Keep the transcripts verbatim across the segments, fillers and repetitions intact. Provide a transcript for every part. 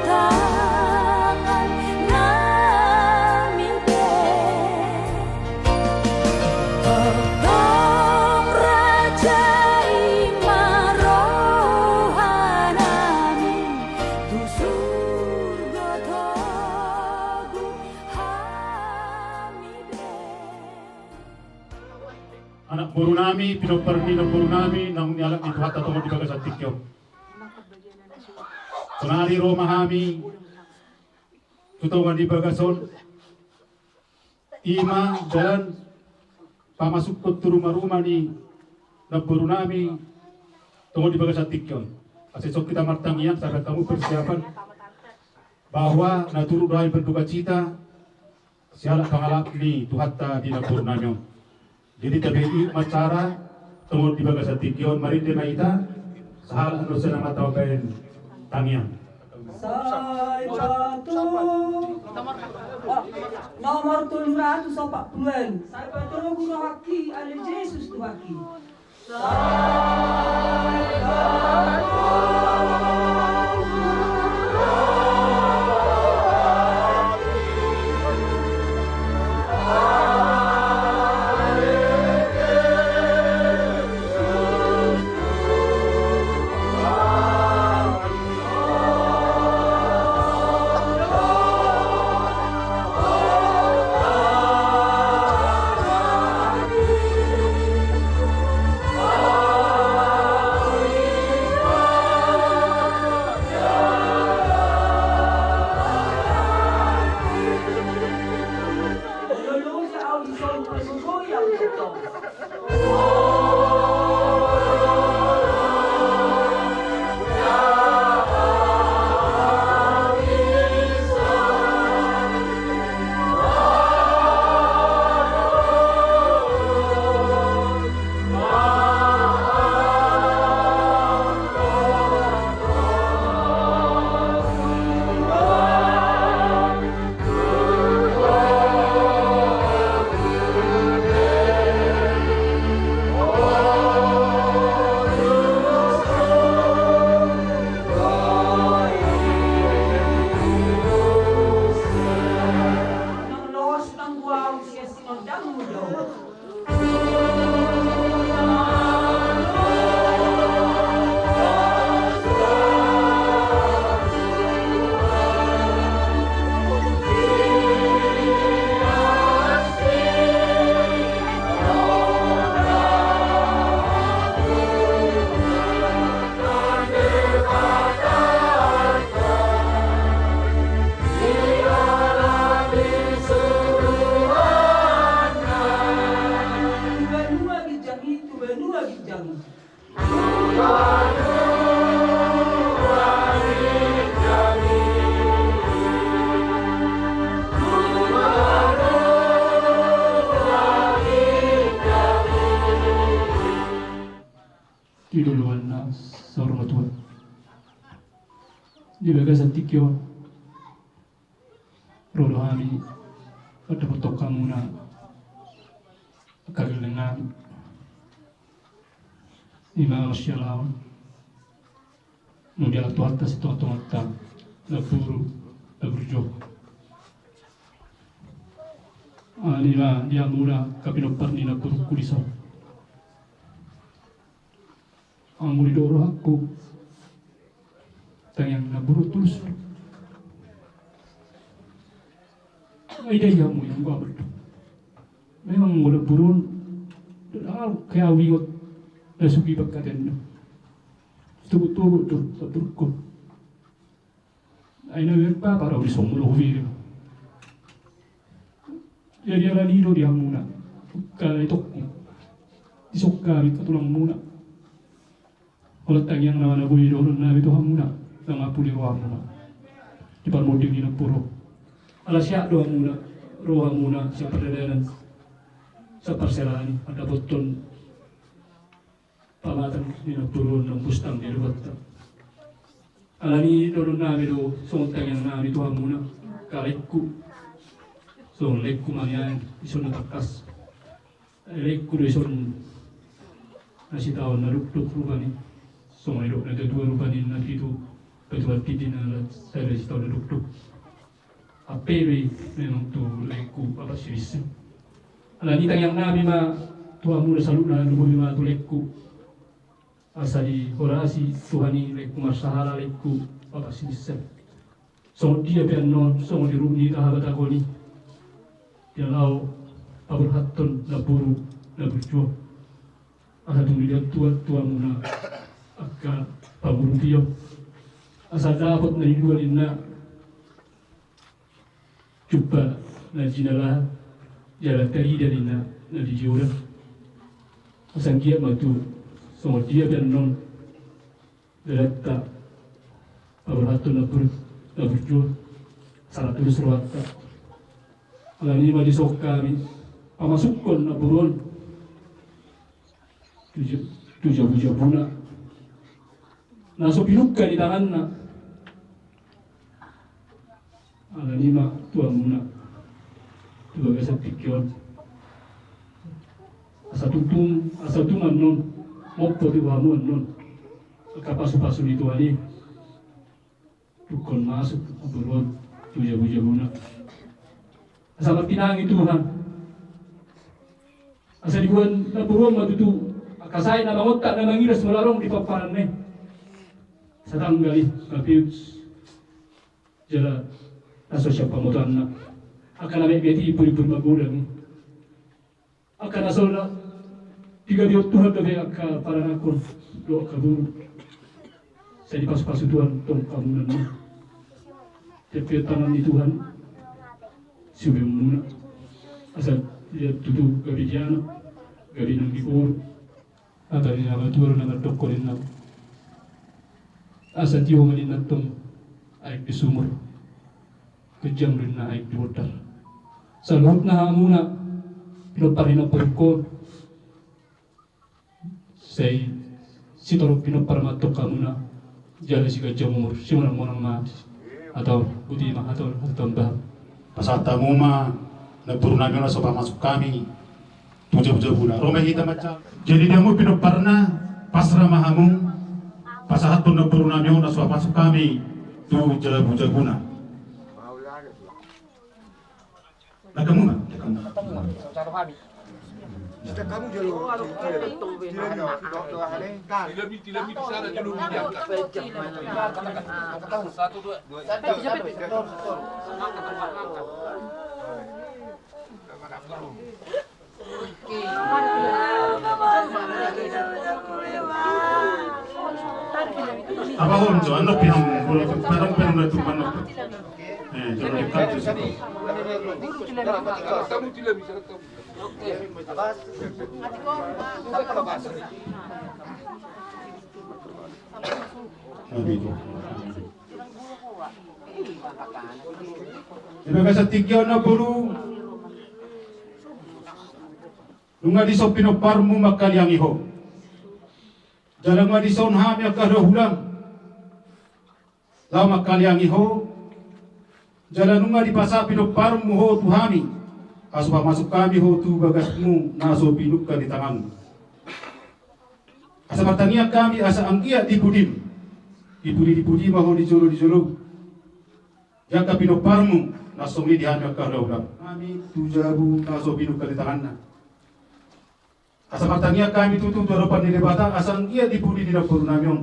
Tangan nami be. Tongtong raja i ma roha nami, tu surgo togu hami be. Anak boru nami, pinompar ni namboru nami, naung nialap ni Tuhanta tongon di bagasan tingki on. Sonari ro ma hami tu tonga ni bagas on, i ma dalan pamasukhon tu ruma-ruma ni namboru nami tongon di bagasan tingki on. Asa dison hita martangiang, sahat hamu persiapan bahwa na turut do hami berduka cita siala pangalap ni Tuhanta di namboru nami on. Jadi tabe i ma acara tongon di bagasan tingki on, marende ma hita, sahat do sian amanta mambahen tangiang. Sai patogu. Nomor tolu ratus opat pulu ualu. Sai patogu rohangki ale Jesus Tuhanki. Banua ginjang i, tu banua ginjang i. Di loloan na saur matua, di bagasan tingki on, ro do hami mandapothon hamuna angka gelleng nami. I ma sialaon naung dialap Tuhanta sian tonga-tonganta, namboru, namboru Johan. Alani ma di hamuna angka pinompar ni namborungku dison. Anggo didok rohangku, tangiang ni namboru on tulus do. Ai dai hamu i, anggo ahu do. Memang anggo namboru on, ndang adong hea huingot na so hubaen hata do. Sitogot-togot do namborungku on. Ai na hubaen papa do, dison molo hubereng. Jadi alani i do di hamuna angka itongku, dison hami angka tulangmuna. Holan tangiang nama na boi dohonon nami tu hamuna, na mangapuli rohamuna di parmonding ni namboru on. Ala siat do hamuna ro hamuna sian pardalanan, sian parserahan i, mandapothon pamatang ni namboru on na umbustang di Debata. Alani i dohonon nami do songon tangiang nami tu hamuna, angka laengku. Songon laengku ma nian dison na tangkas. Laengku do dison na sitaon na dokdok rupani. Songon nidok na tua-tua rupani, na pitu Tuhan pidi na sada sitaon na dokdok. Ape be memang tu laengku Bapak Siliseng. Alani tangiang nami ma tu hamu na saluhutna, lumobi ma tu laengku. Asa dihorasi Tuhan i laengku marsahala, laengku Bapak Siliseng. Songon dia pe annon, songon di ruk ni taha batagoni. Dia laho paborhathon na boru na burju on. Asa tung dilihat Tuhan tu hamuna angka pangurung tio. Asa dapot na di dua ninna. Jumpa na jinalahan, jala tarida ninna na di jolo. Asa anggiat ma tu songon dia pe annon. Dalatta paborhathon na bur-, na burju on. Sarat tulus rohanta. Alani i ma dison hami pamasukhon na boru on tu ja-, tu jabujabuna na so pinungka di tanganna. Alani i ma tu hamuna tu bagasan tingki on. Asa tung, asa tung annon mompo tu hamu annon angka pasupasu ni Tuhan i. Tungkon masuk na boru on tu jabujabuna. Asa martinangi Tuhan. Asa diboan na boru on ma tutu angka sai na mangontak na mangiras molo adong di pomparanna i. Satanggal i Matius. Jala na so siap pamotoanna. Angka na metmet i puripuri magodang i. Angka na so na digabehon Tuhan dope angka paranakon dohot angka boru. Sai dipasupasu Tuhan tong hamu annon. Tiap tangan ni Tuhan siubeonmuna. Asa dia tutu gabe di anak, gabe nang di boru. Hata ni na matua na mandok ninna. Asa tio ma ninna tong aek di sumur. Ganjang do ninna aek di bondar. Saluhutna hamuna pinompar ni na boru on. Sai sitorop pinompar ma tong hamuna. Jala siganjang umur, simonang-monang ma. Atau boti ma, atau, atau tambah. Pasahat hamu ma na boru nami on na so pamasuk hami tu jabujabuna. Ro ma hita mansai. Jadi di hamu pinomparna, pasrah ma hamu pasahathon na boru nami on na so pamasuk hami tu jabujabuna. Dangka muna, dangka muna. Tilami, tilami di sana, tilami di angka. Satu, dua. Apa hon jo, ando pinang, kalau tu padang pinang na tu mana. Eh, jangan dekat tu. Di bagasan tingki on na boru, nunga dison pinomparmu mangkaliangi ho. Jala nunga dison hami angka dua hulam laho mangkaliangi ho. Jala nunga dipasahat pinomparmu ho tu hami, asa pamasuk hami ho tu bagasmu na so pinungka di tanganmu. Asa martangiang hami asa anggiat di pudim, di pudi, di pudi ma ho di jolo, di jolo. Di angka pinomparmu na songon i di hami angka dua hulam. Hami tu jabu na so pinungka di tanganna. Asa martangiang hami tutu tu adopan ni Debata asa anggiat di pudi ni na boru nami on.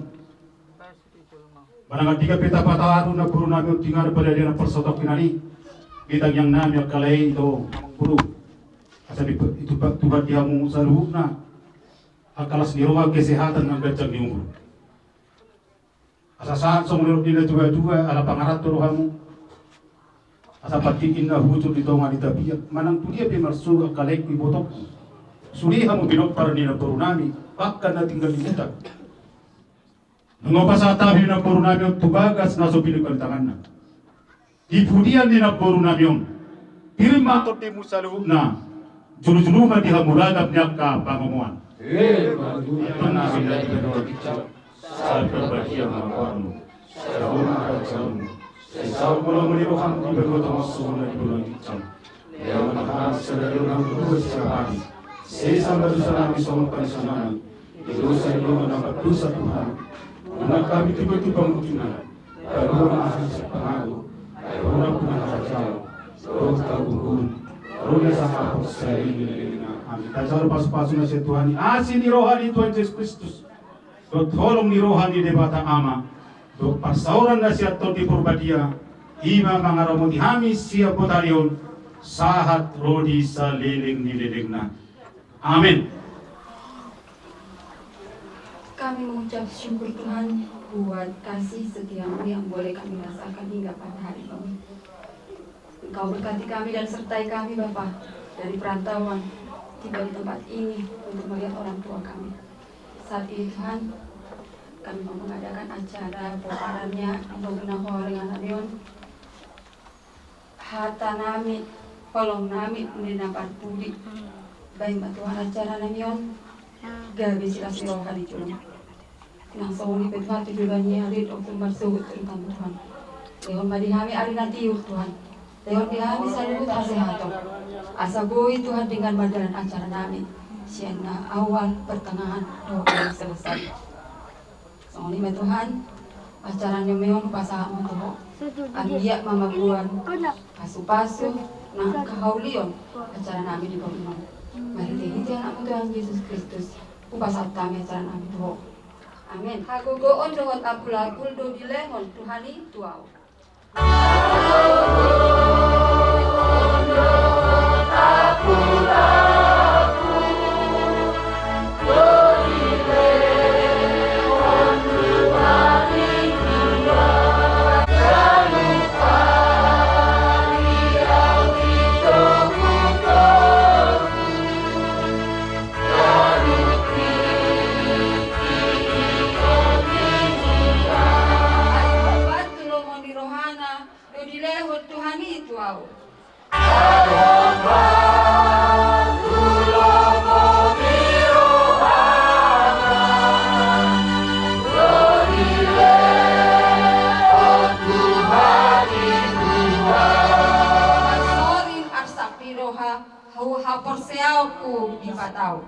Manang andigan pe tapataru na boru nami on tu inganan pardalanan parsatongkinan i. Di tangiang nami angka lae i do amang boru. Asa ditumpak Tuhan di hamu saluhutna angka las ni roha, kesehatan nang ganjang ni umur. Asa sahat songon nidok ni natuatua, ala pangaranto do hamu. Asa patik inna hujur di tonga ni tapian, manang tu dia pe marsogot angka laengku ibotongku. Sude hamu pinompar ni na boru nami, bahkan na tinggal di huta. Nunga pasahat hami na boru nami on tu bagas na so pinungka di tanganna. Di pudian ni na boru nami on. Pir ma tondimu saluhutna. Julujulu ma di hamu ragam ni angka pangomoan. Emma tutu. Sai saut ma lomo ni roham di banua tonga on songon na di banua ginjang. Lehon ma tu hami sadari on hangoluan siapari. Sesa ma dosa nami songon panesanami di dosa ni dongan na mardosa tu hami. Unang hami tupa tu pangunjunan. Taruhon ma hami sian pangago, taruhon ampuna hata-hatamu, dohot hagogoon, ro di hita sahat tu saleleng ni lelengna. Amin. Tajaha pasupasu na sian Tuhan i, asi ni roha ni Tuhan Jesus Kristus, dohot holong ni roha ni Debata Ama, dohot parsaoran na sian Tondi Porbadia, i ma mangaramoti hami sian botari on, sahat ro di saleleng ni lelengna. Amin. Kami mengucap syukur Tuhan buat kasih setiamu yang boleh kami rasakan hingga pada hari ini. Engkau berkati kami dan sertai kami Bapa dari perantauan tiba di tempat ini untuk melihat orang tua kami. Saat ini Tuhan, kami mau mengadakan acara pomparannya di paguna hall dengan Ramion. Hata nami, holong nami, nde na parpudi. Baen ma Tuhan acara nami on gabe silas ni roha di jolma. Nang songon i pe Tuhan tu joloan ni ari dohot marsogot tu hami Tuhan. Lehon ma di hami ari na tiur Tuhan. Lehon di hami saluhut hasehaton. Asa boi Tuhan denggan mardalan acara nami sian na awal, pertengahan dohot selesai. Songon i ma Tuhan, acara nami on hupasahat ma tu Ho. Anggiat ma mamboan pasupasu nang haulion acara nami di paguna on. Marhite-hite Anakmu Tuhan Jesus Kristus, hupasahat hami acara nami tu Ho. Amin. Hagogoon dohot apul-apul do dilehon Tuhan i tu ahu. Batu lomo ni rohana do dilehon Tuhan i tu ahu. Marsoring arsak ni roha, haporseaonku di patau.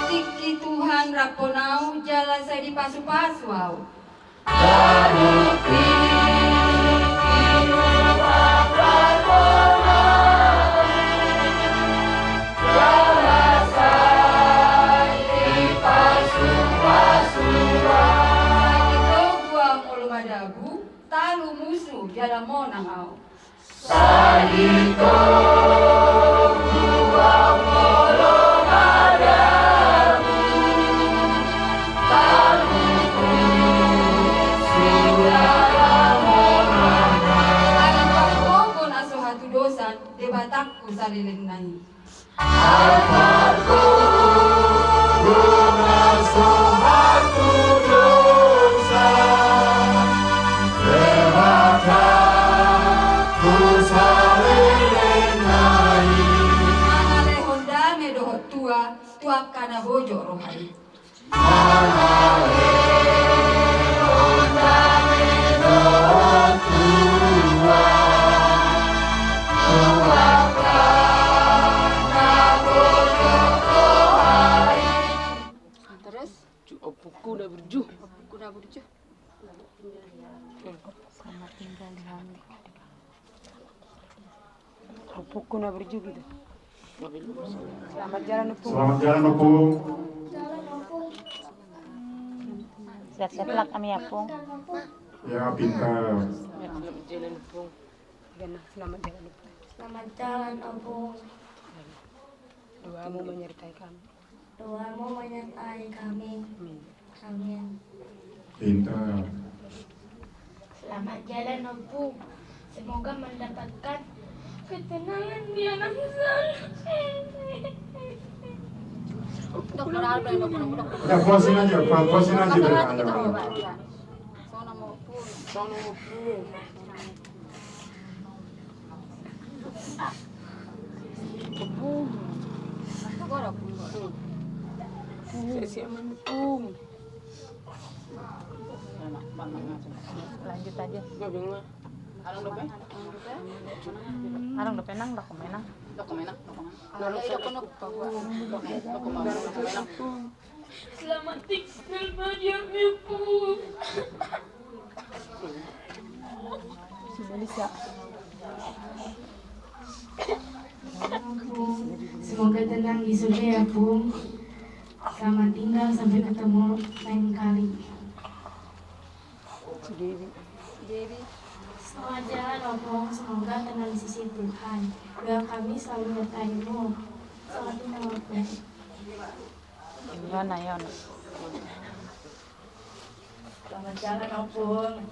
Tingki Tuhan rap hon ahu jala sai dipasupasu ahu. Sai ditogu ahu molo madabu, talu musu jala monang ahu. Sai ditogu ahu molo madabu, talu musu jala monang ahu. Ai panggogon aso hatudosan, Debatangku salelengna i. Ai panggogon aso hatudosan, Debatangku salelengna i. Mangalehon dame dohot tua tu angka na bojok roha i. Terus? Ompungku na burju. Ompungku na burju. Selamat tinggal di hami. Ompungku na burju gitu. Selamat jalan, Ompung. Selamat jalan, Ompung. Sehat-sehat lah kami, Ompung. Ya, pintar. Selamat jalan, Ompung. Selamat jalan, Ompung. Selamat jalan, Ompung. Doamu menyertai kami. Doamu menyertai kami. Amin. Amin. Pintar. Selamat jalan, Ompung. Semoga mendapatkan ketenangan di alam sana. Ya, puasin aja, puasin aja. Sono, Ompung. Ompung. Ompung. Lanjut aja. Adong dope? Adong dope, Nang, dokomen, Nang. Dokomen, Nang, dokomen. Selamat tinggal, Maria, ya, Pung. Semoga tenang di surga ya, Pung. Selamat tinggal, sampai ketemu lain kali. Selamat jalan, Opung. Semoga tenang di sisi Tuhan. Doa kami selalu menyertaimu. Selamat tinggal, Opung. Yona, Yona. Selamat jalan, Opung.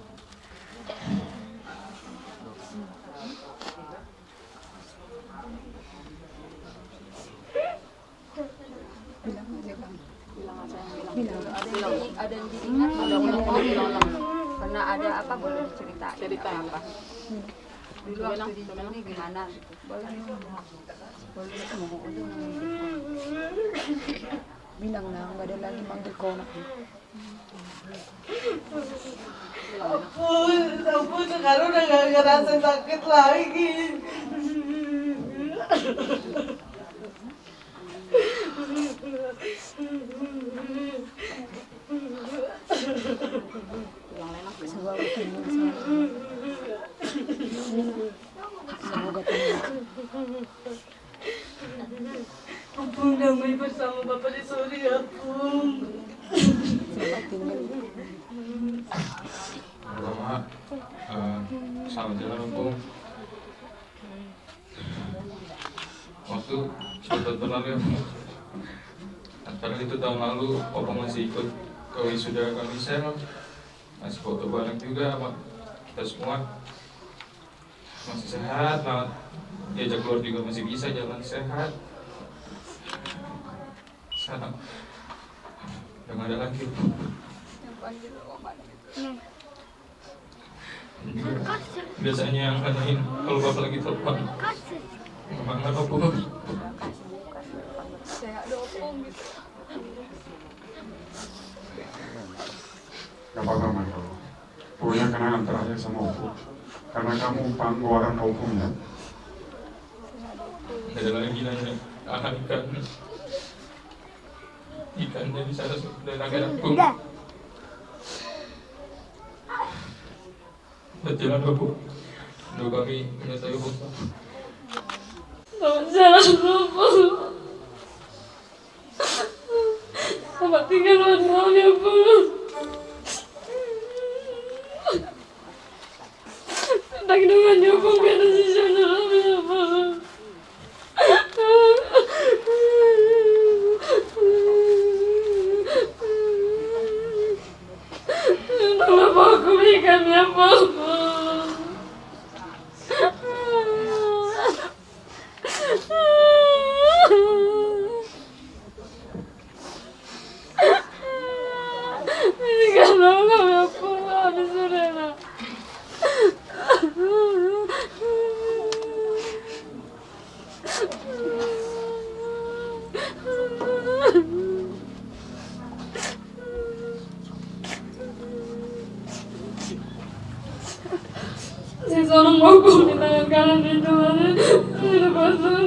Bilang aja, Bang. Bilang aja, bilang. Bilang. Ada yang di-, ada yang diingat, ada yang diingat. Karena ada apa, boleh cerita. Cerita. Apa-apa. Dulu waktu di sini gimana gitu. Boleh. Boleh. Bilang, Nang, nggak ada lagi manggil kau, Nak. Ampun, ampun, sekarang udah gak ngerasa sakit lagi. Semoga tenang. Opung, damai bersama Bapa di surga, Opung. Pertama, eh, selamat jalan, Opung. Waktu sudah berlalu, ya. Padahal itu tahun lalu, Opung masih ikut ke wisuda kami, Sel. Masih foto bareng juga sama kita semua. Masih sehat banget. Diajak keluar juga masih bisa, jalan sehat. Sekarang udah nggak ada lagi. Biasanya yang nanyain kalau bapak lagi telepon. Semangat, Opung. Sehat, Opung, gitu. Gak apa-apa, Michael. Pokoknya kenangan terakhir sama Opung. Karena kamu panggoaran Opung, ya. Ada lagi nanya, ah, ikan. Ikan dari sana sudah agak. Udah. Berjalan, Opung. Doa kami menyertai Opung. Selamat jalan, Opung. Selamat tinggal, Opung. Dang dengan, Opung, biar si sana, Opung. Tolong aku ikan ya, Bang. Ikan, Bang, ya, Bang, habis sudah, nah. Saya seorang bokong di tangan kanan itu, Tuhan. Saya lepas, Tuhan.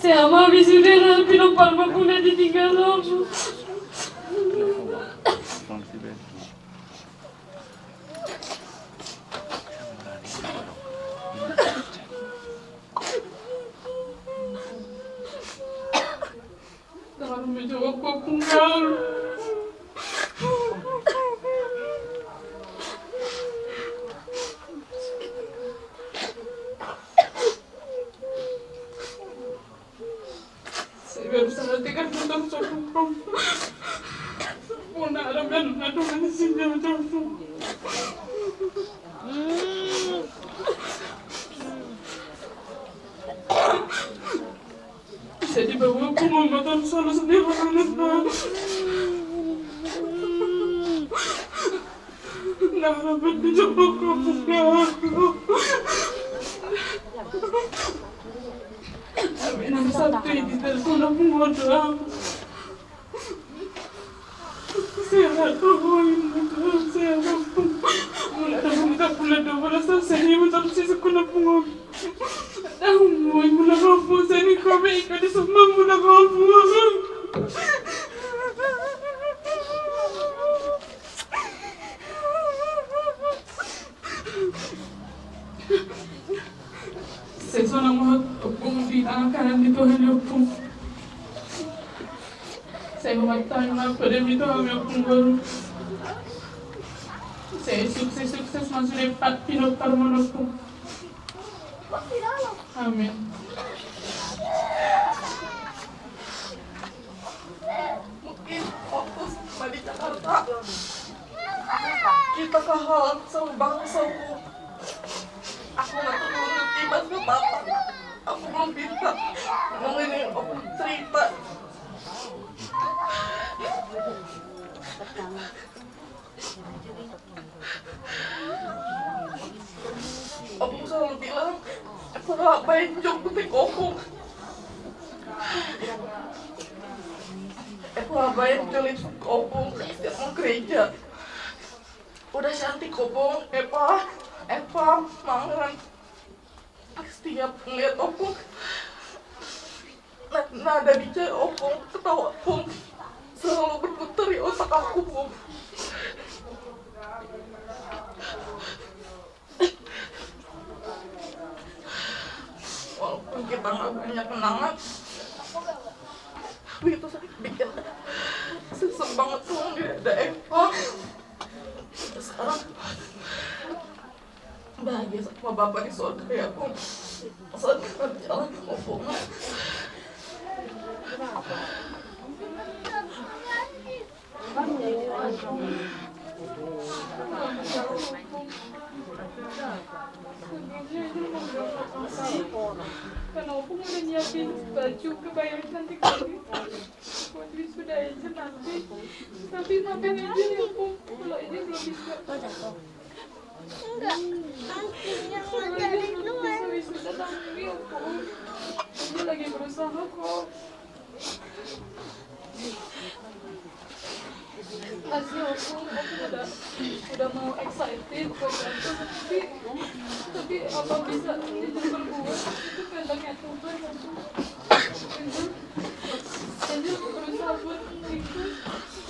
Saya mah habis sudah, nanti lupa, Bang, udah ditinggal, Bang. Jangan menjawab, Bang. Saya baru sadar tiga tahun sebelum. Puna ada ben, aduh, ini sih jauh-jauh. Bisa dibawa ke rumah tahun selalu sendiri, Pak. Nah, rapat di Jepang, kampung, nah. Nang Sabtu i ditelepon Ompung on do au. Sehat, Ompung, sehat, Ompung. Mula adong hita bulan dua belas, selesai ni motor si sukun Ompung on. Adong, Ompung, mula Ompung, seni kobe iko di semua mula Ompung. Sai sonang ma hot Ompung di tangan kanan ni Tuhan, Ompung. Sai huhatakan ma padamu tu hami, Ompung, boru. Sai sukses, sukses ma sude pat pinomparmon, Ompung. Amin. Mungkin waktu sama di Jakarta, kita kehalangan satu bangsa, Ompung. Aku nggak terlalu ngerti bahasa Batak. Aku belum bisa ngomongin Ompung cerita. Ompung selalu bilang, "Epung, baen jok tu tingki Ompung. Epung, baen jok tu tingki Ompung setiap mau gereja." Udah cantik, Ompung, Epa, Epa, mangan. Setiap ngeliat Ompung, na-, nada bicara Ompung, ketawa Ompung selalu berputar di otak aku, Pung. Walaupun kita nggak punya kenangan, tapi itu sakit bikin sesek banget, Pung, di dada Epa. Sekarang bahagia sama Bapak di sorga ya, Pung. Saat kita jalan sama Pung. Karena Ompung udah nyiapin baju kebaya cantik banget buat wisuda Angel nanti. Tapi maafin Angel ya, Pung, kalau Angel belum bisa. Enggak. Angel belum bisa wisuda tahun ini, Ompung. Dia lagi berusaha kok. Kasih, Ompung, Ompung udah, udah mau excited buat nonton, tapi, tapi apa bisa Angel perbuat? Itu kehendaknya Tuhan, Ompung. Angel, Angel berusaha buat itu.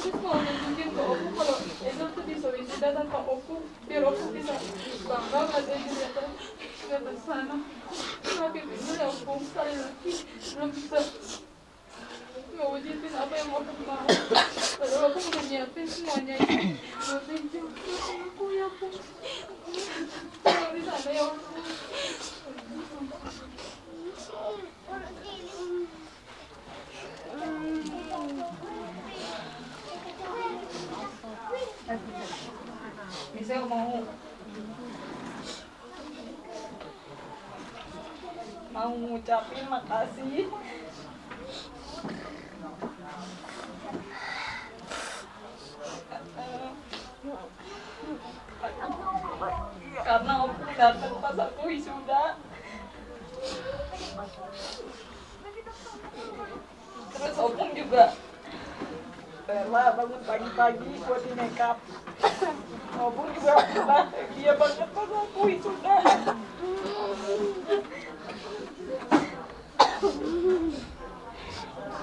Terus mau nunjukin ke Ompung kalau Angel tuh bisa wisuda tanpa Ompung. Biar Ompung bisa bangga ngeliat Angel di atas, di atas sana. Tapi bener ya, Ompung, sekali lagi belum bisa ngewujudin apa yang Ompung mau. Padahal Ompung udah nyiapin semuanya ini buat Angel. Maafin aku ya, Pung. Tolong di sana ya, Ompung. Bisa mau, mau ngucapin makasih. Karena Ompung datang pas aku wisuda. Terus Ompung juga rela bangun pagi-pagi buat di makeup. Ompung juga bahagia banget pas aku wisuda.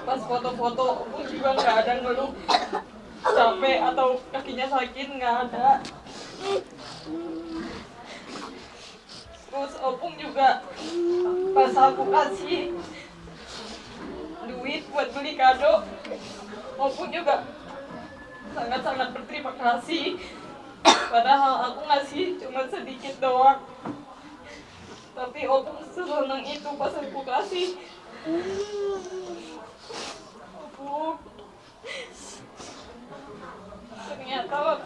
Pas foto-foto, Ompung juga nggak ada ngeluh capek atau kakinya sakit, nggak ada. Terus Ompung juga pas aku kasih duit buat beli kado, Ompung juga sangat-sangat berterima kasih. Padahal aku ngasih cuma sedikit doang. Tapi Ompung seseneng itu pas aku kasih. Ompung. Ternyata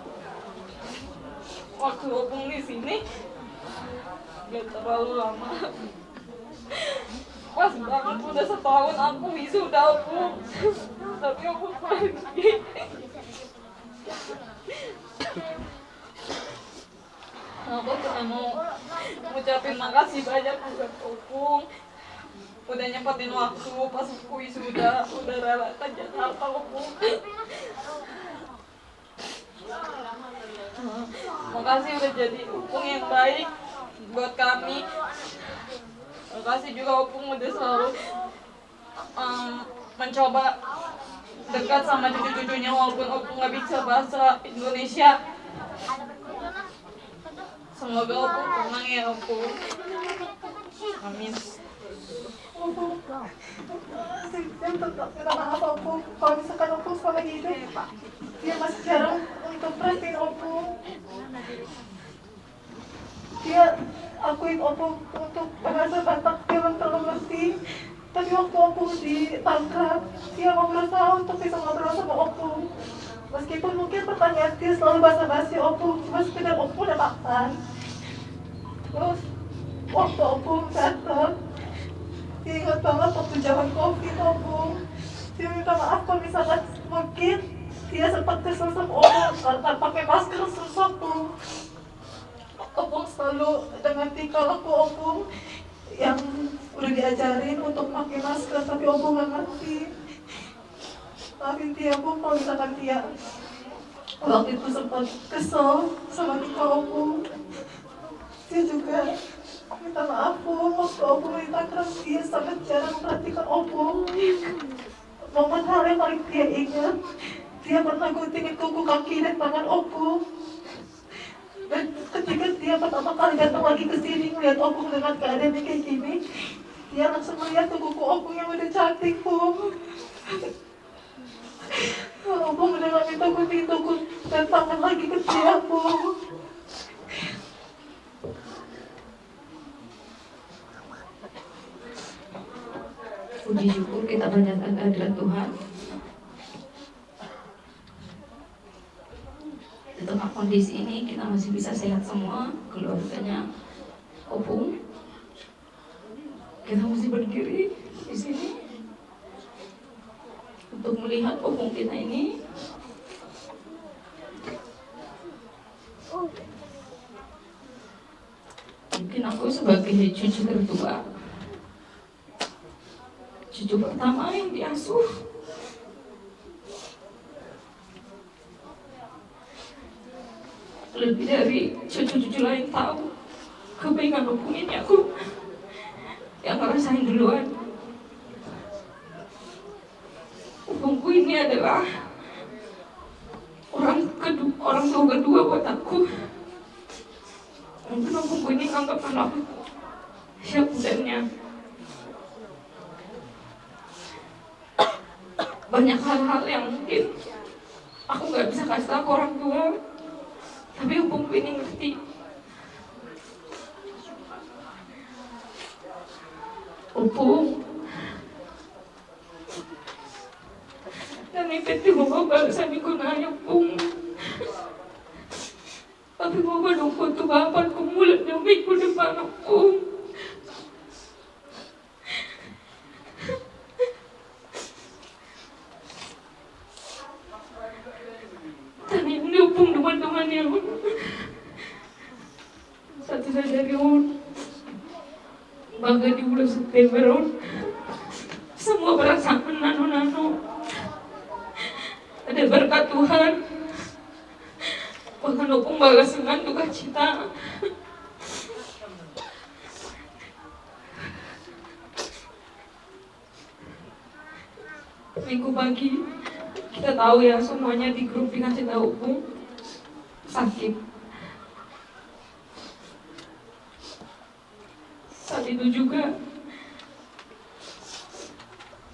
waktu Ompung di sini gak terlalu lama. Pas banget udah setahun aku wisuda, Ompung. Tapi Ompung pergi. Aku cuma mau ngucapin makasih banyak buat Ompung. Udah nyempetin waktu pas wisuda, udah rela ke Jakarta, Opung. Makasih udah jadi Opung yang baik buat kami. Makasih juga Opung udah selalu, em, mencoba dekat sama cucu-cucunya walaupun Opung nggak bisa bahasa Indonesia. Semoga Opung tenang ya, Opung. Amin. Opung, saya tetap minta maaf, Opung. Kalau misalkan Opung selama hidup, dia masih jarang untuk perhatiin Opung. Dia akuin Opung untuk bahasa Batak, dia belum terlalu ngerti. Tapi waktu Opung di Tangerang, dia mau berusaha untuk bisa ngobrol sama Opung. Meskipun mungkin pertanyaan dia selalu basa-basi Opung, cuma sekedar Opung udah makan. Terus, waktu Opung datang, dia ingat banget waktu zaman covid, Opung. Dia minta maaf kalau misalkan mungkin dia sempat kesel sama Opung karena pakai masker, susah, Pung. Opung selalu dengan tingkah laku Opung yang udah diajarin untuk pakai masker, tapi Opung nggak ngerti. Maafin dia, Pung, kalau misalkan dia waktu itu sempat kesel sama tingkah Opung. Dia juga minta maaf, Pung, waktu Opung di Tangerang, dia sangat jarang memperhatikan Opung. Momen hal yang paling dia ingat, dia pernah guntingin kuku kaki dan tangan Opung. Dan ketika dia pertama kali datang lagi ke sini, ngeliat Opung dengan keadaan yang kayak gini, dia langsung melihat ke kuku Opung yang udah cantik, Pung. Opung udah gak minta gunting kuku dan tangan lagi ke dia, Pung. Puji syukur kita panjatkan kehadirat Tuhan. Di tengah kondisi ini kita masih bisa sehat semua, keluarganya Opung. Kita masih berdiri di sini untuk melihat Opung kita ini. Mungkin aku sebagai cucu tertua, cucu pertama yang diasuh. Lebih dari cucu-cucu lain tahu kebaikan Opung ini, aku yang ngerasain duluan. Opungku ini adalah orang kedua, orang tua kedua buat aku. Mungkin Opungku ini anggap anakku siap bukannya. Banyak hal-hal yang mungkin aku nggak bisa kasih tahu ke orang tua, tapi Opungku ini ngerti. Opung, dan itu mau balasan ikut aja, Pung. Tapi mau menunggu tuh kapan kemulan yang minggu depan, Pung. Tadi ini Opung, teman-teman, yang satu sadari on, baga di bulan September on, semua perasaan nano-nano ada berkat Tuhan. Bahkan Opung balas dengan duka cita. Minggu pagi, kita tahu ya semuanya di grup dikasih tahu Opung sakit. Saat itu juga,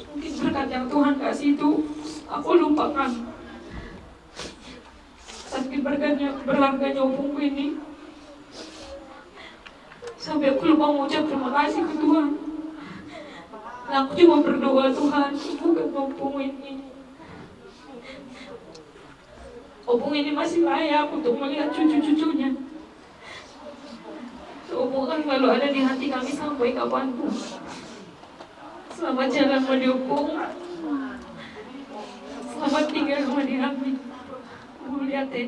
mungkin berkat yang Tuhan kasih itu, aku lupakan sakit berganya-, berlangkanya Opungku ini. Sampai aku lupa mengucap terima kasih ke Tuhan. Nah, aku cuma berdoa, "Tuhan, sembuhkan Opung ini. Opung ini masih layak untuk melihat cucu-cucunya." Opung akan selalu ada di hati kami sampai kapanpun. Selamat jalan, Madiopung. Selamat tinggal, Madiami. Muliate.